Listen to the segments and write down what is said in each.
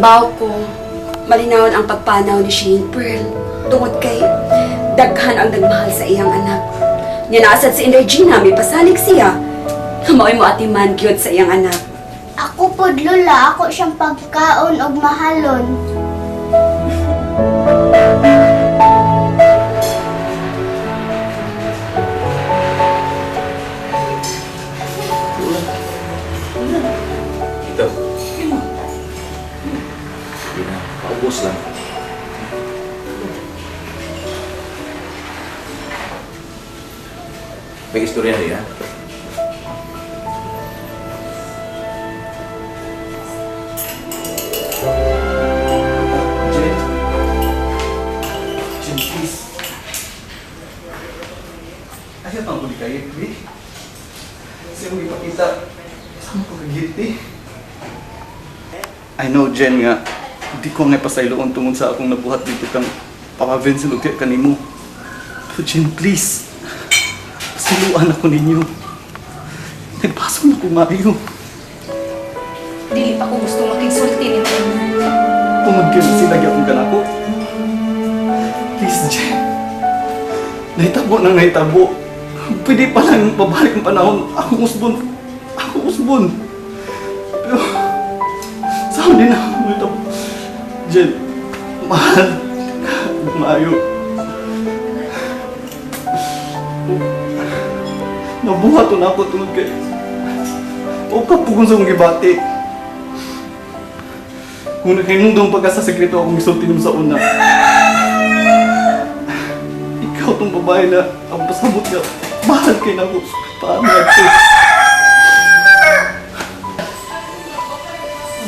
Nahibaw ko, malinawon ang pagpanaw ni Shane Pearl. Tungod kay daghan ang nagmahal sa iyang anak. Nya naasad si Inday Gina, may pasalig siya. Maoy mo atiman gyud sa iyang anak. Ako pod, Lola, ako siyang pagkaon og mahalon. Ito. Hindi na. Paubos lang. May istorya niya. Jen. Jen, please. Ayaw pang uli kayo, eh. Kasi mong ipakita, sama ko kagilty. I know, Jen, nga, di ko nga pasayloon tungod sa akong nabuhat dito kang Papa Vincent ug kanimo. Pero Jen, please. Pasayloan ako ninyo. Nagpasok na ko maayo. Dili pa ko gusto makigsulti nimo. Tungod kayo na sila gyapon ka nako. Please, Jen. Nahitabo nang nahitabo. Pwede pa lang pabalik ang panahon. Ako usbon. Ako usbon. Pero, sa din na ako nahitabo. Jen, mahal ka. Maayo. Nabuhat na ako tungod kay... O kapugon sa akong gibati. Kung nakahinungdong pagkasasekreto akong gisulti nimo sa una. Ikaw tong babae na ang pasabot nga mahal kay nako. Paano ito?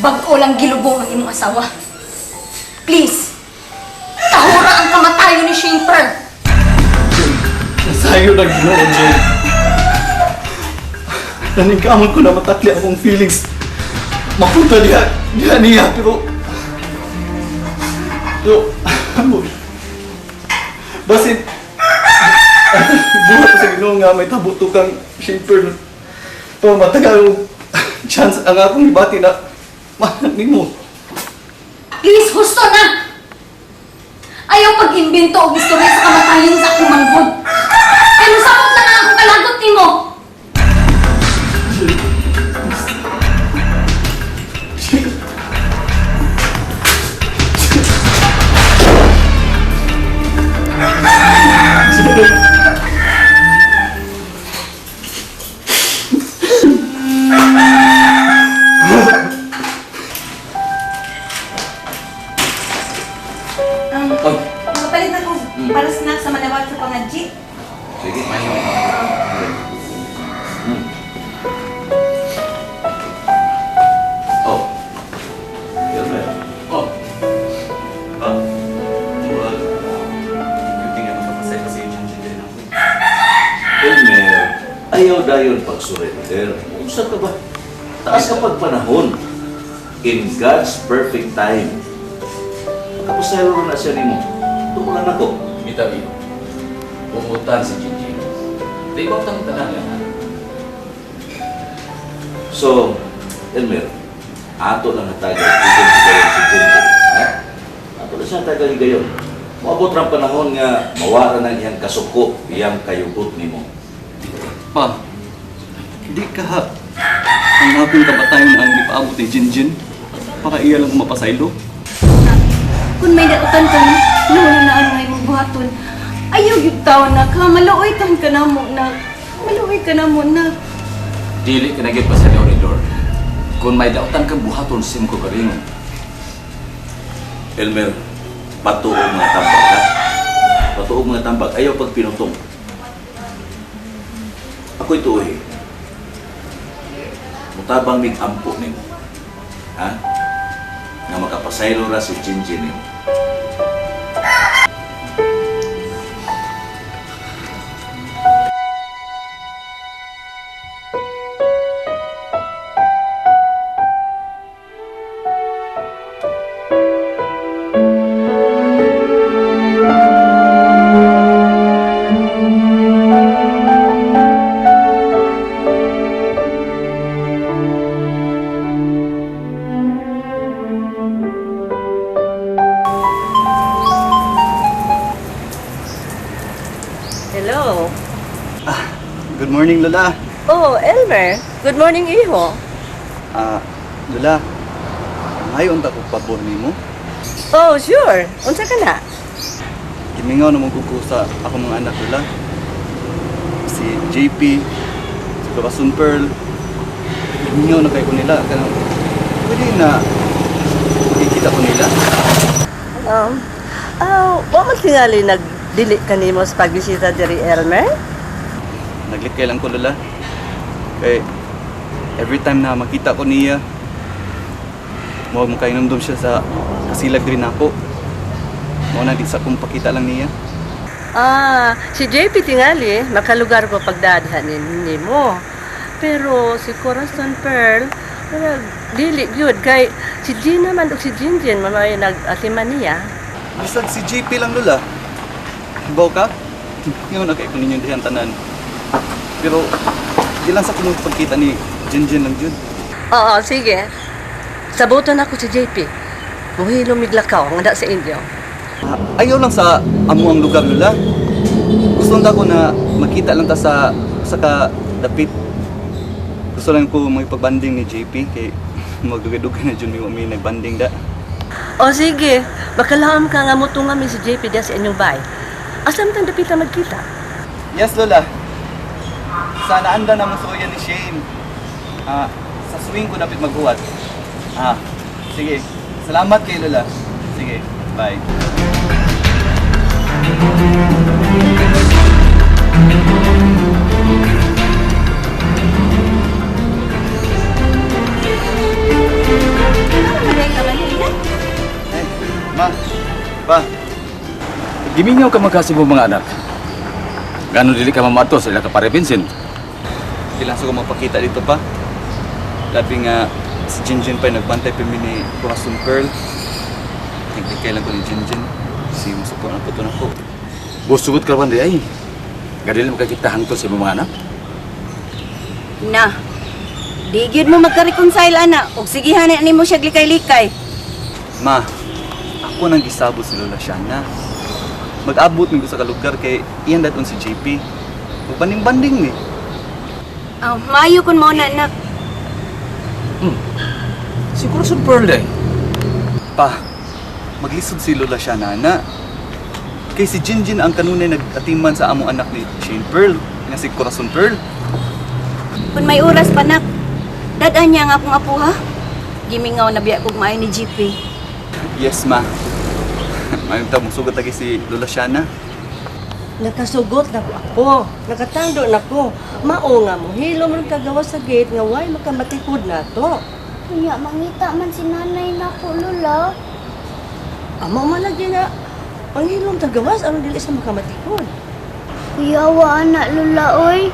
Bag-o lang gilubong ang imong asawa. Please, tahura ang kamatayon ni Shane Pearl. Nasayo na Ginoo, Jen. Naningkamot ko na matakli akong feelings. Mapunta diha, diha niya, pero... Pero, ano? Basin, buhat ko sa Ginoo nga may tabo to kang shaper. Pero matagal og chance ang akong ibati na mahal nimo. Please, husto na! Ayaw pag-imbento og istorya sa kamatayon sa akong manggod. Kay musabot lang ang akong kalagot nimo. Oh. Makapalit na ko para snack sa manawag sa pangadji. Sige, mayo. Oh. Gilbert. Oh. Ah. Well, good thing I'm makapasaya si Jen Jen din ako. Elmer, ayaw dayon pag-surrender. Unsa ka ba? Taas ka pag panahon. In God's perfect time. Kapasaylo na siya nimo. Tuulan ako. Bitaw iyo. Umutan si Gigi. Di ba tang tanan yan, ha? So, Elmer, ato lang hatagan higayon higayon si Jinjin. Ha? Ato lang siya hatagan higayon. Moabot rang panahon nga mawara na iyang kasuko, iyang kayugot nimo. Pa, di ka ha. Ang akong kabatayon ang gipaabot ni Jinjin para iya lang mapasaylo. Kung may dautan kang nununaan nga imong buhaton, ayaw gyud taon na ka, maluoy tan ka na mo na. Maluoy ka na mo na. Dili ka na gyud pasaylo ni Lord. Kung may dautan kang buhaton sa imong kagalingon, Elmer, patuog mga tambag ha. Patuog mga tambag, ayaw pag pinutong. Ako'y tuoy. Mutabang mig ampo nimo. Ha? Nga makapasaylo ra si Jinjin nimo. Hello. Good morning, Lola. Oh, Elmer. Good morning, iho. Ah, Lola. Maayo unta ko pabor nimo. Oh, sure. Unsa ka na? Gimingaw na mo ko sa ako mga anak, Lola. Si JP, si Corazon Pearl. Gimingaw na kay ko nila kanang pwede na makikita ko nila. Oh, wa man tingali nagdili kanimo sa pagbisita diri, Elmer? Naglikay lang ko, Lola. Kay every time na makita ko niya, mo mo kainomdom siya sa kasilag diri nako. Mao na di sa kong pakita lang niya. Ah, si JP tingali makalugar ko pagdadhan nimo. Pero si Corazon Pearl, wala, dili gyud kay si Gina man ug si Jinjin mamay nag-atiman niya. Bisag si JP lang, Lola. Hibaw ka? Ngayon na kay ko ninyo dihan tanan. Pero di lang sa kung pagkita ni Jinjin lang jud. Oo, sige. Sabuton ako si JP. Muhilom miglakaw ang sa inyo. Ah, ayaw lang sa amo ang lugar, Lola. Gusto lang ko na makita lang ta sa ka dapit. Gusto lang ko makipagbanding ni JP kay magdugay-dugay na jud mi nagbanding da. O sige, makalaam ka nga mutunga mi si JP diya sa inyong bay. Asam tang dapita magkita? Yes, Lola. Sana anda na mo suoyan ni Shane. Ah, sa swing ko dapat maghuwat. Ah, sige. Salamat kay Lola. Sige, bye. Eh, ma, pa, Gimingaw ka magkasi mo mga anak. Gano dili ka mamato sa ila ka pare Vincent. Kailangan ko magpakita dito pa. Labi nga si Jinjin pa yung nagbantay pa mi ni Corazon Pearl. Naglikay lang ko ni Jinjin. Si masuko na po to na ko. Busugot ka di ay. Gadili makakita hangtod sa imong mga anak. Na. Di gyud mo magka-reconcile ana og sigihan na nimo siya likay-likay. Ma, ako nang gisabot si Lola Shana. Mag-abot mi ko sa kalugar kay iyan daton si JP. Magbanding-banding ni. Ah, maayo kun mao na anak. Si Corazon Pearl day. Pa, maglisod si Lola Shana na. Kay si Jinjin ang kanunay nag-atiman sa among anak ni Shane Pearl, nga si Corazon Pearl. Kun may oras pa nak, dad-an niya nga akong apo ha. Gimingaw na biya kog maayo ni GP. Yes, ma. Mayong ta sugat lagi si Lola Shana. Nakasugot na ko ako. Nakatando na ko. Mao nga mo, hilom rin kagawa sa gate nga way makamatikod na to. Unya, mangita man si nanay nako, Lola. Amo man lagi na ang hilom tagawas aron dili sa makamatikod. Kuyawa, anak, Lola, oy.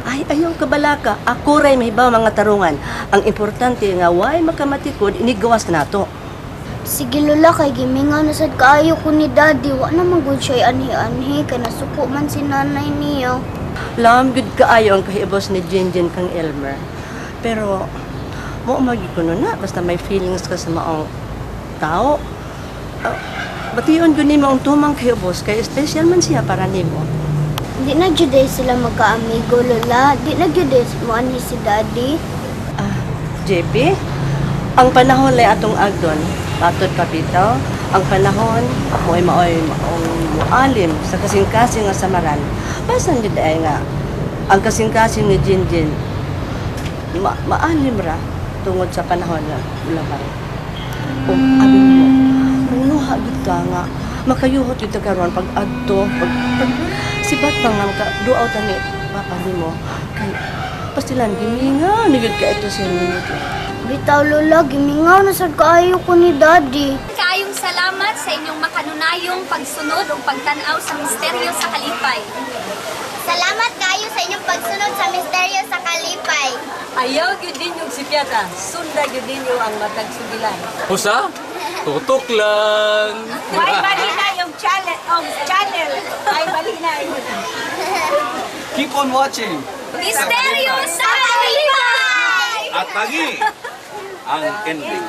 Ay, ayaw kabalaka. Ako ray mahibaw mga tarungan. Ang importante nga way makamatikod inigawas na to. Sige, Lola, kay gimingaw na sad kaayo ko ni Daddy. Wa naman gud siya anhi-anhi, kay nasuko man si nanay niya. Lam gud kaayo ang kahibos ni Jinjin kang Elmer. Pero mo magi kuno na basta may feelings ka sa maong tao. Uh, bation gyud nimo ang tumang kahibos kay special man siya para nimo. Di na jud ay sila magkaamigo, Lola. Di na jud ay mo anhi si Daddy. Ah, JP, ang panahon lay atong agdon, patod kapitaw, ang panahon mo'y maoy maong mualim sa kasing-kasing nga samaran. Basan jud ay nga ang kasing-kasing ni Jinjin maalim ra tungod sa panahon nga ulabay. O abi mo, manguha gid ka nga makayuhot gid ka karon pag adto pag sibat pa nga maka duaw tani papa nimo kay pastilan giminga ni gid ka ito sa inyo. Bitaw, Lola, gimingaw na sad kaayo ko ni Daddy. Kaayong salamat sa inyong makanunayong pagsunod o pagtanaw sa misteryo sa kalipay. Salamat kayo sa inyong pagsunod sa Misteryo sa Kalipay. Ayaw gyud ninyo si Piata, sunda gyud ninyo ang matag sugilan. Usa? Tutok lang. Why bali na yung channel, oh, channel. Ay bali na yun. Keep on watching! Misteryo sa kalipay! At tangi ang ending.